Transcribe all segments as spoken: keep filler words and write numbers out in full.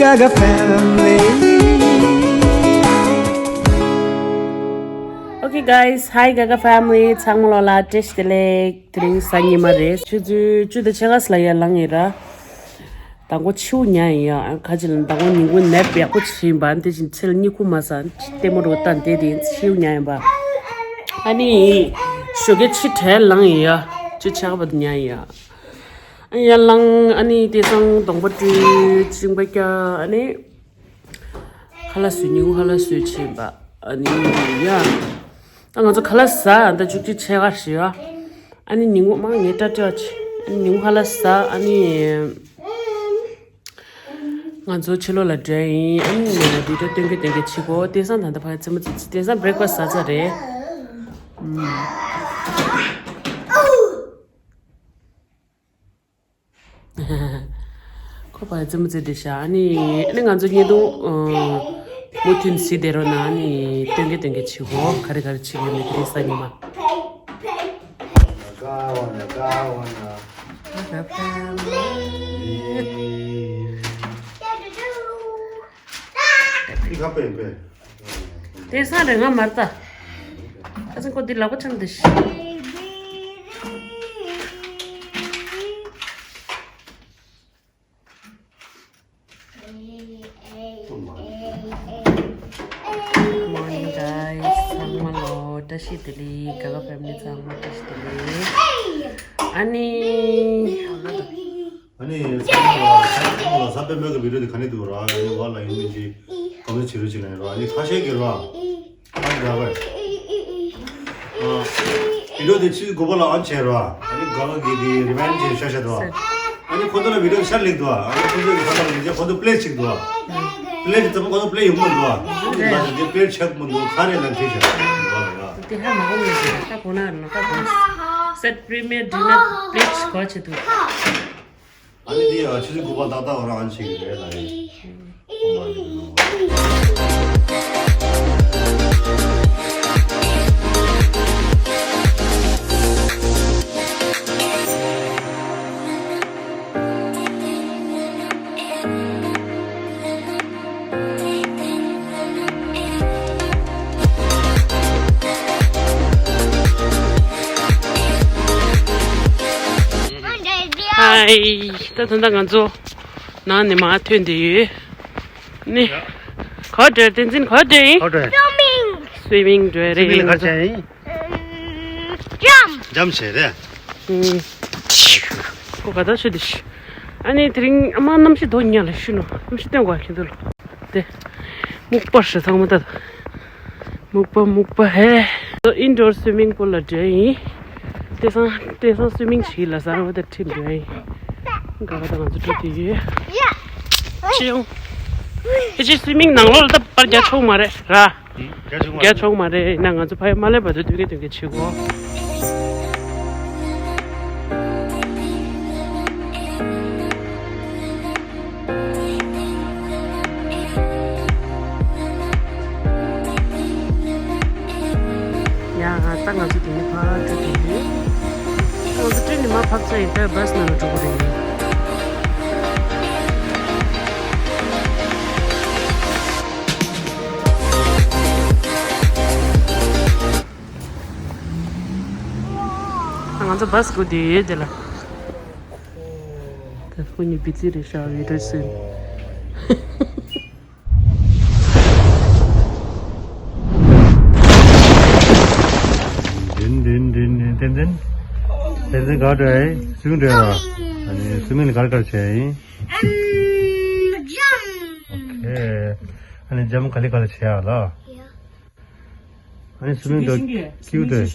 Gaga family. Okay guys, hi Gaga family. ཚང་མ་ལོ་ལ་བཀྲ་ཤིས་བདེ་ལེགས། དེ་རིང་གཟའ་ཉི་མ་རེད། ཆུ་ཚོད་བཅུ་དང་ཕྱེད་ཀ་ཙམ་ལ་ཡར་ལངས་ཡིན་ར། མདང་དགོང་ཕྱི་པོ་ཉལ་ཡིན་ཡ། ཁ་ཅིག་ལ་མདང་དགོང་ཉིན་གུང་ནེབ་ཡག་པོ་བྱས་ཡིན་པ། དེ་བཞིན་ཚེ་ལ་གཉིད་ཁུག་མ་སོང་། ལྟད་མོ་རོ་ལྟ་བསྡད་དེ་ཕྱི་པོ་ཉལ་ཡིན་པ། ཨ་ནི་ཞོགས་ཀས་ཕྱི་དྲོ་ལངས་ཡིན་ཡ། ཕྱི་ཕྱེད་ཀ་བར་དུ་ཉལ་ཡིན་ཡ། ཨ་ནི་ཡར་ལངས། ཨ་ནི་དེང་སང་གདོང་པ་བཀྲུས། མཆིན་པ་བཀྱག་ཨ་ནི་ཁ་ལག་བཟོས། ཉིན་གུང་ཁ་ལག་བཟོས་བྱས་ཡིན་པ། ཨ་ནི་ཡ། ད་ང་ཚོ་ཁ་ལག་ཟ། ད་བཅུ་གཅིག་ཕྱེད་ཀ་ཞིག་ཡ། ཨ་ནི་ཉིན་གུང་མ་ངའི་སྐྲ་བྲེགས་བྱས། ཨ་ནི་ཉིན་གུང་ཁ་ལག་ཟ། ཨ་ནི་ང་ཚོ་ཕྱི་ལོགས་ལ་འགྲོ་ཡིན། ཨ་ནི་བི་ཌིའོ་སྟོན་གི་སྟོན་གི་བྱེད་དགོས། དེང་སང་ད་ལྟ་ཕ་གི་རྩེད་མོ་རྩེ། དེང་སང་བྷི་རེག་ཕ་སི་ཟ་ཚར་རེད། ཨུམ། ཁོ་ཕ་གི་རྩེད་མོ་རྩེ་བསྡད་ཤག་ཨ་ནི་ཨ་ནི་ང་ཚོ་བརྙན་ཐུང་མུ་མཐུད་གཟིགས་བསྡད་རོགས་གནང་། ཨ་ནི་སྟོན་གི་སྟོན་གི་བྱེད་དགོས། ག་རེ་ག་རེ་བྱེད་དགོས་མེད་དེ་རིང་གཟའ་ཉི་མ། དེང་སང་རེ་ང་མར་ལྟ། ཨ་ཙི་ཁོ་འདི་ལག་པ་འཆང་དེ་ཤི། Morning guys. ཚང་མ་ལོ་བཀྲ་ཤིས་བདེ་ལེགས། ག་ག་ཕེ་མི་ལི་ཚང་མ་བཀྲ་ཤིས་བདེ་ལེགས། ཨ་ནི། ཨ་ནི་ཚང་མ་ལ་ཚང་མ་ལ་གཟའ་སྤེན་པའི་གི་བི་ཌིའོ་དེ་ག་ནས་འདུག་ར། ཨ་ནི་བ་ལ་ཡིན་མིན་གྱི་གོ་མེན་བྱེད་རོགས་བྱེད་ལ་ཡིན་ར། ཨ་ནི་ཁ་ཤས་ཀྱི་ར། ཨ་ནི་ར་བས། ཨ། བི་ཌིའོ་དེ་ཕྱི་དགོས་པ་ལ་ཨ་བྱས་ར། ཨ་ནི་ག་ག་གི་དེ་རི་མའིན་ཌ་བྱས་ཤ་ཤ་འདུག་ཨ་ནི་ཁོ་ཚོ་ལ་བི་ཌིའོ་ཤར་ལེགས་འདུག་ཨ་ནི་ཁོ་ཚོ་གི་ཁ་ཐག་ལ་མི་བྱས། ཁོ་ཚོ་པི་ལེ་ཅིག་འདུག་པི་ལེ་དེ་ཚང་མ་ཁོ་ཚོ་པི་ལེ་ཡོང་མ་འདུག་ཨ་ནི་ང་ཚོ་དེ་པི་ལེ་ཆག་མ་འདུག་ག་རེ་ལ་ཁྲིད་ཤ་འདུག་ར། དེ་ཧ་མ་གོ་མི་འདུག་ད་གོ་ན་ར་ན་ད་གོ། སེཊ་པི་རི་མི་ཡར་ཌི་ནར་པི་ལེ་ཅིག་གོ་ཆེ་འདུག་ཨ་ནི་དེ་ཡ་ཆུ་ཚོད་དགུ་པ་ཏག་ཏག་རང་བྱེད་ཀྱི་རེད་ལ་རེད། ཧའི། ད་ད་ལྟ་ང་ཚོ་ནང་ནས་མར་ཐོན་བསྡད་ཡོད། ནི། ག་པར་འགྲོ། བསྟན་འཛིན་ག་པར་འགྲོ་ཡིན། ག་པར་འགྲོ་ཡིན། སུའི་མིང་འགྲོ་རེད། སུའི་མིང་ལ་ག་རེ་བྱས་ཡིན། ཇམ། ཇམ་བྱས་རེད། ཨུམ། ཁོ་ག་ད་ཤོད་དེ་ཤི། ཨ་ནི་དེ་རིང་ཨ་མ་གནམ་གཤིས་མདོག་ཉག་ལ་ཤུ་ནོ། གནམ་གཤིས་སྟོན་དགོས་ཁྱེད་ཚོ་ལ། དེ། སྨུག་པ་ཞིག་ཚང་མ་ད། སྨུག་པ་སྨུག་པ་ཧེ། ཨིན་ཌོར་སུའི་མིང་པུལ་ལ་འགྲོ་ཡིན། དེང་སང་དེང་སང་སུའི་མིང་བྱེད་ལ་ཟ་ར་བ་ད་ཁྲིད་འགྲོ་ཡིན། ག་ག་ད་ང་ཚོ་འགྲོ་དེ་ཡོད། ཅི་ཡོང་། ཨེ་ཅི་སུའི་མིང་ནང་ལོགས་ལ་ད་པར་རྒྱག་ཆོག་མ་རེད་ར། རྒྱག་ཆོག་མ་རེད། རྒྱག་ཆོག་མ་རེད། ཡིན་ན་ང་ཚོ་ཕ་ཡུལ་མ་སླེབས་བར་དུ་སྟོན་གི་སྟོན་གི་བྱེད་དགོས། ཡ་ད་ང་ཚོ་དེ་ནས་ཕར་འགྲོ་གི་ཡོད། ང་ཚོ་ཊེན་ནས་མར་བབས་ཚར་ཡིན། ད་བྷ་སི་ནང་ལ་འགྲོ་གི་རེད། ང་ཚོ་བྷ་སི་སྒུག་བསྡད་ཡོད་དེ་ལ། ད་ཁོ་གཉིས་བི་ཛི་རེད་ཤག་བི་ཌིའོ་བཟོས། དྲན་དྲན་དྲན་དྲན་དྲན་དྲན། དྲན་དྲན་ག་འགྲོ་ཡིན། སུའི་མིང་འགྲོ་ཡ་ར། ཨ་ནི་སུའི་མིང་ལ་ག་རེ་ག་རེ་བྱེད་ཡ་ཡིན། ཨམ། ཇམ། ཨོ་ཁེ། ཨ་ནི་ཇམ་ག་ལེ་ག་ལེ་བྱེད་ཡ་ལ། ཡ། ཨ་ནི་སུའི་མིང་དུ་ཀིའུ་ཏུ། ཡ།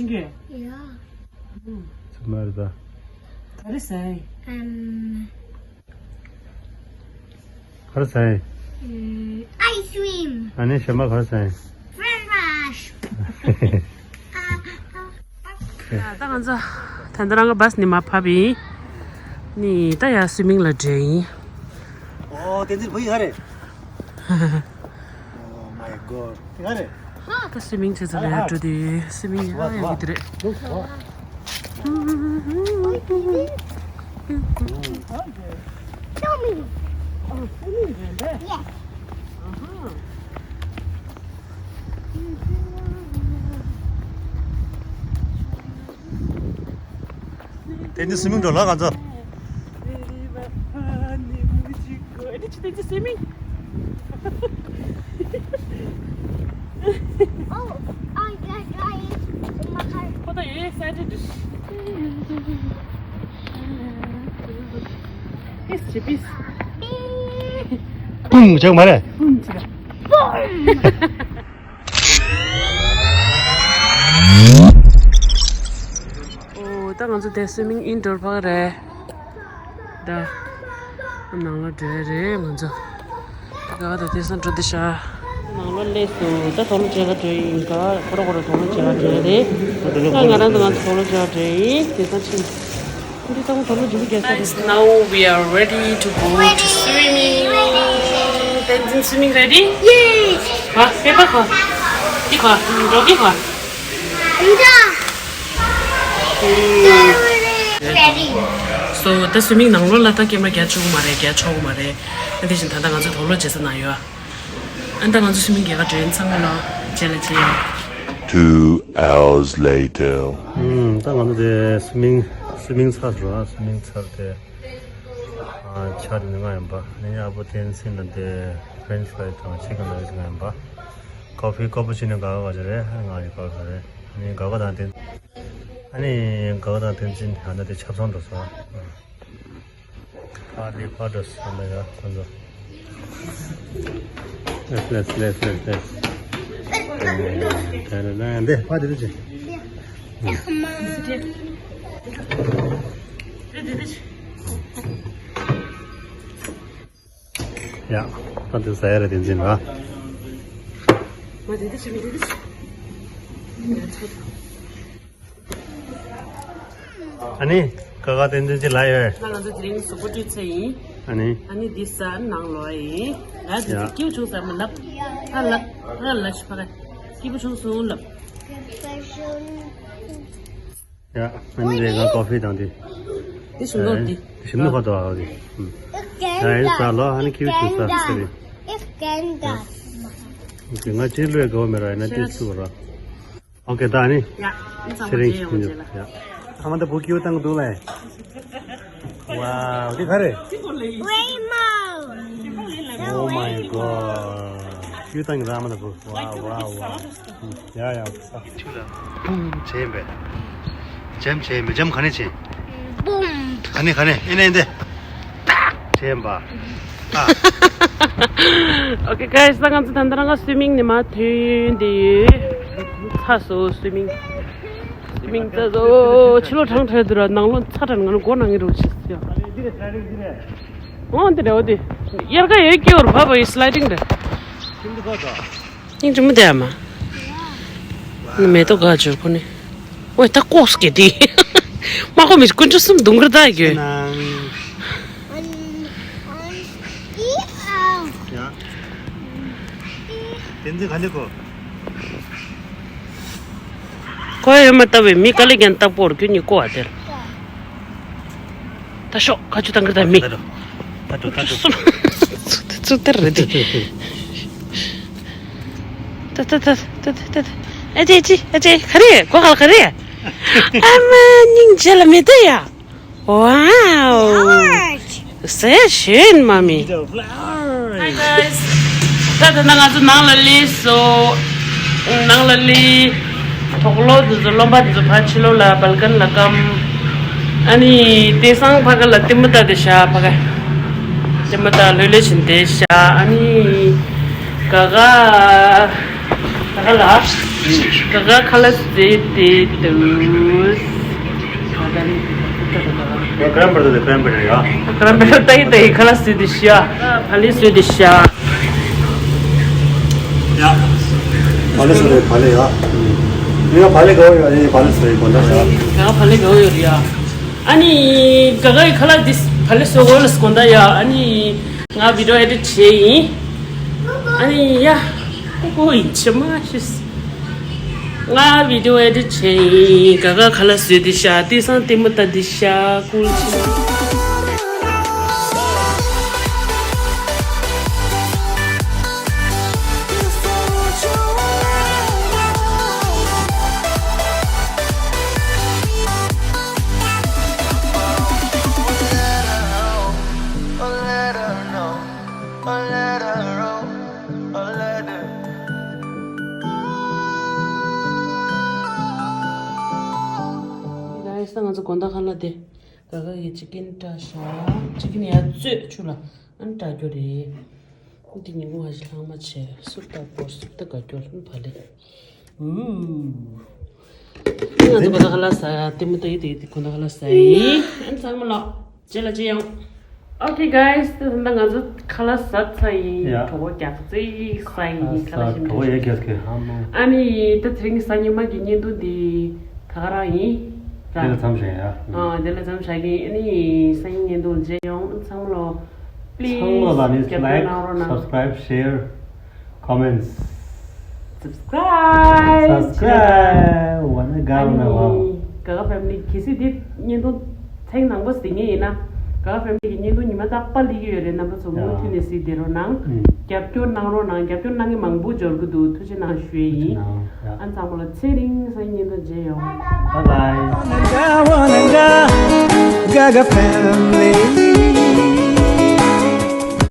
སུ་མ་རེད་ད། ག་རེ་ཟ་ཡིན། ཨམ། ག་རེ་ཟ་ཡིན། ཨམ། ཨའི་སི་ཀྲིམ། ཨ་ནི་གཞན་པ་ག་རེ་ཟ་ཡིན། ཕ་རེན་ཆི་ཕ་རའི་སི། ད་ང་ཚོ་ད་ལྟ་རང་གི་བྷ་སི་ནས་མར་བབས་ཡིན། ནི་ད་ཡ་སུའི་མིང་ལ་འགྲོ་ཡིན། ཨོ་བསྟན་འཛིན་བུ་ཡིན་ཧ་རེ། Oh my god. ད་སུའི་མིང་བྱེད་ཚོ་ལ་ཡར་འགྲོ་དུས་སུའི་མིང་ཡང་ཡོད་ཀྱི་རེད། Show me. Yes. དེ་ནི་སུ་མིང་འགྲོ་ལ་ང་ཚོ། དེ་ནི་སུ་མིང་། Oh, I got right in my car. ཁོ་ད་ཡེ་excited. Peace, peace. ཕུང་ཆགས་མ་རེད། ཕུང་ཆགས། ཨོ། ད་ང་ཚོ་དེ་སུ་མིང་ཨིན་འགྲོ་བར་རེད། ད་ནང་ལ་འགྲོ་ཡ་རེད་ང་ཚོ། ད་ག་བ་ད་དེ་སང་འགྲོ་དེ་ཤ། ནང་ལ་སླེབས་སོང་། ད་དོགས་སློང་བྱེད་ག་འགྲོ་ཡིན་ག་ཁོ་ར་ཁོ་ར་དོགས་སློང་བྱེད་ག་འགྲོ་ཡ་རེད། ད་ང་རང་ཚོ་ང་ཚོ་དོགས་སློང་བྱེད་ག་འགྲོ་ཡིན། དེ་སང་ཕྱིན། འདི་ད་ང་དོགས་སློང་བྱེད་ག་རྒྱལ་ས་རེད། Guys, now we are ready to go to swimming. Tenzin, swimming ready? Yes. ཧ་པེ་པ་ཁ། ཏི་ཁ་འགྲོ་གི་ཁ། འདྲ། Ready. So ད་སུ་མིང་ནང་ལོགས་ལ་ད་ཀེམ་ར་རྒྱག་ཆོག་གི་མ་རེད། རྒྱག་ཆོག་གི་མ་རེད། ཨ་དེ་བཞིན་ད་ལྟ་ང་ཚོ་དོགས་སློང་བྱེད་ས་ན་ཡོད། ཨ་ད་ང་ཚོ་སུ་མིང་རྒྱག་ག་འགྲོ་ཡིན། ཚང་མ་ལ་རྗེས་ལ་མཇལ་ཡོང་། Two hours later. ཨུམ། ད་ང་ཚོ་དེ་སུ་མིང་སུ་མིང་ཚར་སོང་། ཨ་སུ་མིང་ཚར་ཏེ། ཨ་ཆ་དེ་ནི་ང་ཡིན་པ། ཨ་ནི་ཨ་བོ་ཏན་སིན་ལ་དེ་French fry དང་chicken nuggets ང་ཡིན་པ། ཀོ་ཕི་ཀོ་པུ་ཆི་ནོ་ག་ག་ག་ཅི་རེད། ཨ་ང་ཡི་ཀོ་ཕི་རེད། ཨ་ནི་ག་ག་དང་ཏན། ཨ་ནི་ག་ག་དང་ཏན་སིན་ཨ་ན་དེ་ཆབ་གསང་འགྲོ་སོང་། ཨ་ལི་ཕ་འགྲོ་སོང་ལ་ཡ་ཁོ་ཚོ། ལེས་ལེས་ལེས་ལེས་ལེས། ད་ན་ན་འདི་ཕ་དེ་དུ་ཅི། ཡ། ད་དེ་ཟ་ཡ་རེད་དེ་འཛིན་ར། ཨ་ནི། ཀ་ཀ་དེ་འཛིན་ཅི་ལ་ཡོད། ང་ང་ཚོ་དེ་རིང་གཟུགས་པོ་བཀྲུས་ཚར་ཡིན། ཨ་ནི། ཨ་ནི་འདི་ཟ་ནང་ལོགས་ཡིན། ང་དེ་ཡ། ཚོ་སྐྱིད་པོ་བྱུང་ཟ་མི་ལབ། ཨ་ལབ། ཨ་ལབ་ཤི་ཕ་ག་སྐྱིད་པོ་བྱུང་སོང་ལབ། ཡ། ཨ་ནི་རེད། ང་ཀོ་ཕི་དང་དེ། དེ་ཞིམ་མདོག་དེ། ཞིམ་མདོག་ཁ་དོག་ཨ་དེ། ཡ་ཡིན་ས་ལོ། ཨ་ནི་ཁྱི་བུ་ཚོ་ས་ཟེར་རེད། ང་ཅི་ལོས་དགའ་བ་མེད་ར། ཡིན་ན་དེ་ཚུ་ར། ཨོ་ཀེ་ད་ཨ་ནི། ཡ། ཨ་ཚང་མ་ཚེ་རིང་མཇལ་ཡོང་། མཇལ་ལ། ཡ། ཨ་མ་ད་བུ་ཁྱི་བུ་བཏང་གི་འདུག་ལེ། Wow འདི་ག་རེད། Rainbow. Oh my god. ཁྱི་བུ་བཏང་གི་ར། ཨ་མ་ད་བུ། Wow wow wow. ཡ་ཡ། ཁྱི་ལ་བུམ་བྱས་པས། ཇམ་བྱས་མེད། ཇམ་ག་ནས་བྱས། བུམ། ག་ནས་ག་ནས། ཨེ་ནས་འདི། བྱས་པ། ཨོ་ཀེ་guys ད་ང་ཚོ་ད་ལྟ་རང་ག་སུའི་མིང་ནས་མར་ཐོན་བསྡད་ཡོད། ཚ་སོ་སུའི་མིང་། སུའི་མིང་ཚ་སོ། ཕྱི་ལོགས་གྲང་དྲགས་འདུག་ར། ནང་ལོགས་ཚ་དྲགས། ང་ནི་སྒོ་ནང་ངེད་རོགས་བྱེད་ཟེར་ཡ། འོ་འདི་རེད། འོ་འདི་དབྱར་ཁ་ཡོད་སྐྱེ་བོར་བབས་པ་ཡི་sliding རེད། སྙིང་རྗེ་མོ་དེ་ཨ་མ། ནི་མེ་ཏོག་ག་འབྱོར་ཁོ་ནི། ཝེ་ད་ཀོག་སྐེ་དེ། མ་ཁོ་མི་དཀོན་མཆོག་གསུམ་དུང་དཀར་ད་གྱོད། ཡ། དེ་འཛིན་ག་འདི་གོ། ཁོ་ཡོད་མ་ལྟ་བའི་མི་དཀའ་ལས་ཀྱང་ལྟ་བོར་ཁྱོད་གཉིས་ཀོ་བ་དེར། ད་ཤོག་ཁ་ཆུ་བཏང་གི་ད་མི། ད་འགྲོ། ད་འགྲོ། ད་འགྲོ། ཚུ་ཚུ་དེར་རེད་དེ། ད་ད་ད་ད་ད་ད། ཨ་ཅེ་ཅེ་ཨ་ཅེ་ག་རེ་གོ་ག་ལ་ག་རེ། ཨ་མ་སྙིང་རྗེ་ལ་མེ་ཏོག་ཡ། Wow. Sehr schön, Mami. Hi guys. ད་ད་ན་ང་ཚོ་ནང་ལ་སླེབས་སོང་། ནང་ལ་སླེབས། དོག་ལོ་དེ་ཚོ་རློན་པ་དེ་ཚོ་ཕར་ཕྱི་ལོགས་ལ་སྦལ་ཀན་ལ་སྐམ། ཨ་ནི་དེ་སང་ཕ་ག་ལ་ལྟད་མོ་ལྟ་དེ་ཤ་ཕ་ག་ལྟད་མོ་ལྟ་ལྷོད་ལྷོད་བྱིན་དེ་ཤ། ཨ་ནི་ག་ག་ད་ག་ལ་ག་ག་ཁ་ལག་ཟས་དེ་འདུག་ང་grandpa དེ་grandpa རེད་ཡ། grandpa ལྟ་ཡི་ལྟ་ཡི་ཁ་ལག་ཟས་དེ་ཤ། བག་ལེབ་ཟས་དེ་ཤ། ཡ། བག་ལེབ་ཟས་དེ་བག་ལེབ་ཡ། ཡ་བག་ལེབ་ག་བ་ཡོད་རེད། བག་ལེབ་ཟས་དེ་གོ་འདྲ་ཡ། ཡ་བག་ལེབ་ག་བ་ཡོད་རེད་ཡ། ཨ་ནི་ག་ག་ཡི་ཁ་ལག་དེ་བག་ལེབ་ཟས་གོ་ལ་གོ་འདྲ་ཡ། ཨ་ནི་ང་video edit བྱས་ཡིན། ཨ་ནི་ཡ། ཀུ་ཀུ་ཡིན་ཆེ་མ་ཤེས། ང་video edit བྱས་ཡིན། ག་ག་ཁ་ལག་ཟས་དེ་ཤ། དེ་སང་ལྟད་མོ་ལྟ་དེ་ཤ། ཀུལ་ཆེ། ཨ་ལ་དེ། ག་ག་གི་ཅི་ཀིན་བཀྲ་ཤག་ཅི་ཀིན་ཡ་བཙོས་ཆུ་ལ་ཨན་བཀྲ་རྒྱུ་རེད། འདི་ཉིན་གུང་ཧ་ཞིག་ལྷག་མ་བྱས་སུབ་ཏག་པོ་སུབ་ཏག་ག་རྒྱུ་ལ་ཕ་ལེ། ཨུ། ང་ཚོ་ག་ད་ཁ་ལག་ཟ་ཡ་ལྟད་མོ་ལྟ་ཡི་དེ་དེ་ཁོ་ན་ཁ་ལག་ཟ་ཡི་ཨན་ཚང་མ་ལོ། རྗེས་ལ་ཅི་ཡང་། Okay guys, ད་ད་ང་ཚོ་ཁ་ལག་ཟ་ཚར་ཡིན། ཡ། གྲོགས་པོ་རྒྱག་ཚེ་ཟ་ཡིན། ཁ་ལག་ཞིམ་པོ། གྲོགས་པོ་ཡ་རྒྱག་གི་ཧ་མོ། ཨ་ནི་ད་དེ་རིང་གཟའ་ཉི་མ་གི་བརྙན་ཐུང་འདི་ད་ག་རང་ཡིན། དེ་ལ་མཚམས་བཞག་ཡ། ཨ་དེ་ལ་མཚམས་བཞག་གི། ཨ་ནི་གཟའ་ཉིན་བརྙན་ཐུང་མཇལ་ཡོང་། ཚང་མ་ལོ་please ཚང་མ་ལ་ནི་རྒྱབ་སྐྱོར་like, གནང་རོགས་གནང་། Subscribe, share, comments. Subscribe. Subscribe. Wanna go now. ཨ་ནི་ག་ག་family གལ་སྲིད་འདི་བརྙན་ཐུང་ཐེངས་དང་པོ་གཟིགས་མཁན་ཡིན་ན། ག་ག་family གི་བརྙན་ཐུང་ཉི་མ་རྟག་པར་སླེབས་ཀྱི་ཡོད་རེད། རྣམ་པ་ཚོ་མུ་མཐུད་ནས་གཟིགས་བསྡད་རོགས་གནང་། ཨུམ། རྒྱབ་སྐྱོར་གནང་རོགས་གནང་། རྒྱབ་སྐྱོར་གནང་མཁན་མང་པོ་འབྱོར་གྱི་འདུག་ཐུགས་རྗེ་གནང་ཞུ་ཡས་ཡིན། ཐུགས་རྗེ་གནང་། ཡ། ཨ་ཚང་མ་ལ་ཚེ་རིང་གཟའ་ཉིན་བརྙན་ཐུང་མཇལ་ཡོང་། Bye bye. Wanna go, wanna go, Gaga family.